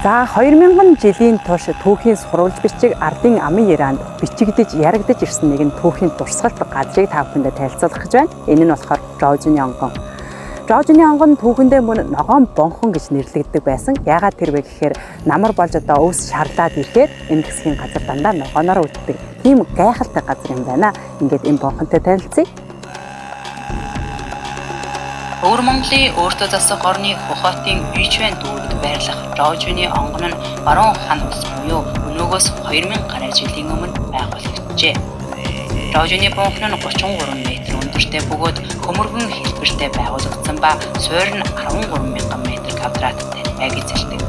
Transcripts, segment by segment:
За 2000 жилийн турш түүхийн сурвалж бичиг ардын амын Иранд бичигдэж яригдаж ирсэн нэгэн түүхийн дурсгалт газрыг та бүхэндээ танилцуулах гэж байна. Энэ нь болохоор Жоожины онгон. Жоожины онгон түүхэндээ мөн ногоон бонхон гэж нэрлэгддэг байсан. Яагаад тэр вэ гэхээр намар болж одоо өвс шарлаад ирэхээр энэ хэсгийн газар дандаа ногооноор үлддэг. Тийм гайхалтай газар юм байна. Ингээд энэ бонхонтой танилцъя. Өвөр Монголын өөртөө засах орны Хохотын Үйчвэн дүүрэгт байрлах Жоожины онгон нь Баруун хан улс буюу өнөөгөөс 2000 гаруй жилийн өмнө байгуулагджээ. Жоожины бунхан нь 33 метр өндөртэй бөгөөд хөмөргөн хэлбэртэй байгуулагдсан ба суурь нь 13 мянган метр квадрат талбайг эзэлдэг.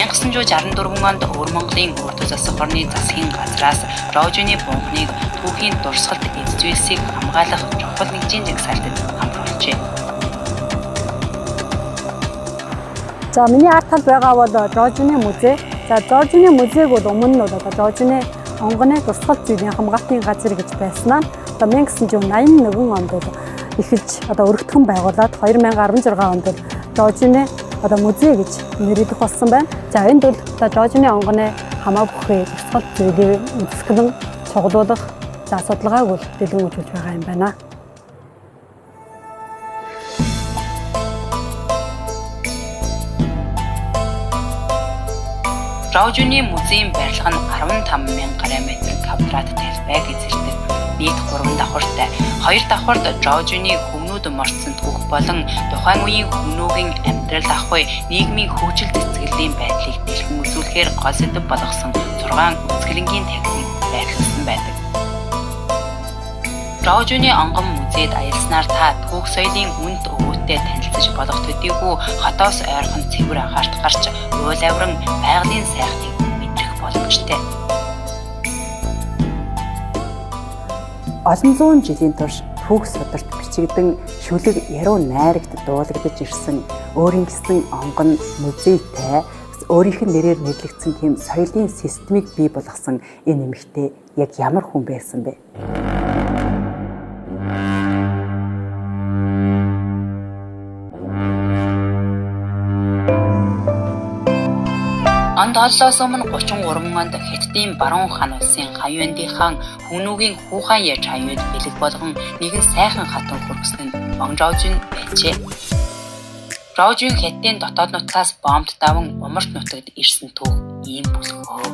1964 онд Өвөр Монголын өөртөө засах орны засгийн газраас Жоожины бунханыг түүхийн дурсгалт эд зүйлсийг хамгаалах чухал нэгжийн жагсаалтад хамруулжээ. За миний ард талд байгаа бол Жоожины музей. За Жоожины музейг бол өмнө нь бол одоо Жоожины онгоны дурсгал зүйлийн хамгаалтын газар гэж байснаа. Одоо 1981 онд бол эхэлж одоо өргөтгөн байгуулад 2016 онд бол Жоожины одоо музей гэж нэрийдэх болсон байна. За энд бол одоо Жоожины онгоны хамаа бүхий дурсгал зүйлийг үзэсгэлэн цуглуулах за судалгааг бол дэлгэн үзүүлж байгаа юм байна. Жоожины музейн барилга нь 15 мянга гаруй метр квадрат талбайг эзэлдэг. Нийт 3 давхартай. 2 давхарт Жоожины хүмүүд морцсон түүх болон тухайн үеийн хүмүүгийн амьдрал ахуй, нийгмийн хөгжил цэцгэллийн байдлыг дэлгэн үзүүлэхээр гол сэдэв болгосон 6 үзэсгэлэнгийн танхимыг байрлуулсан байдаг. Жоожины онгон музейд аялснаар та түүх соёлын үнэт өвөөтэй танилцаж болох төдийгүй хотоос ойрхон цэвэр агаарт гарч уул авиран байгалийн сайхныг мэдрэх боломжтой. Олон зуун жилийн турш түүх сударт бичигдэн шүлэг яруу найрагт дуулагдаж ирсэн өөрийн гэсэн онгон музейтэй өөрийнх нь нэрээр нэрлэгдсэн тийм соёлын системийг бий болгосон энэ эмэгтэй яг ямар хүн байсан бэ? Онд оллоос өмнө 33 онд Хятадын Баруун хан улсын Хавьяндын хаан Хүмүүгийн Хүүхан яаж хавьяд бэлэг болгон нэгэн сайхан хатан хөргсөн нь Ван Жоожин байжээ. Жоожин Хятадын дотоод нутгаас бомбд даван умарт нутагт ирсэн түүх ийм бүлхөө.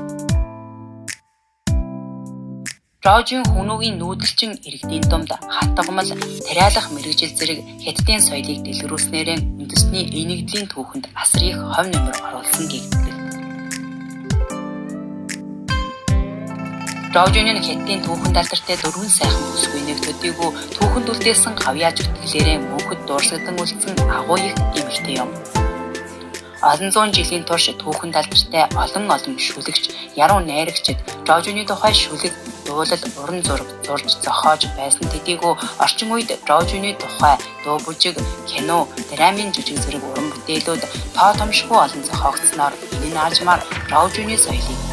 Жоожин Хүмүүгийн нүүдэлчин иргэдийн дунд хатгамал, тариалах мэргэжил зэрэг Хятадын соёлыг дэлгэрүүлснээрээ үндэсний энэгдлийн түүхэнд асар их хувь нэмэр оруулсан гэгддэг. Жоожины Хятадын түүхэнд алдартай дөрвөн сайхан бүсгүй нэг төдийгүй түүхэнд үлдээсэн хавьяа зүтгэлээрээ мөнхөд дуурсагдан үлдсэн агуу их эмэгтэй юм. Олон зуун жилийн турш түүхэнд алдартай олон олон шүлэгч, яруу найрагчид Жоожины тухай шүлэг, дуулал, уран зураг зурж зохиож байсан төдийгүй орчин үед Жоожины тухай дуу бүжиг, кино, драмын жижиг зэрэг уран бүтээлүүд тоо томшгүй олон зохиогдсноор энэ нь аажмаар Жоожины соёлыг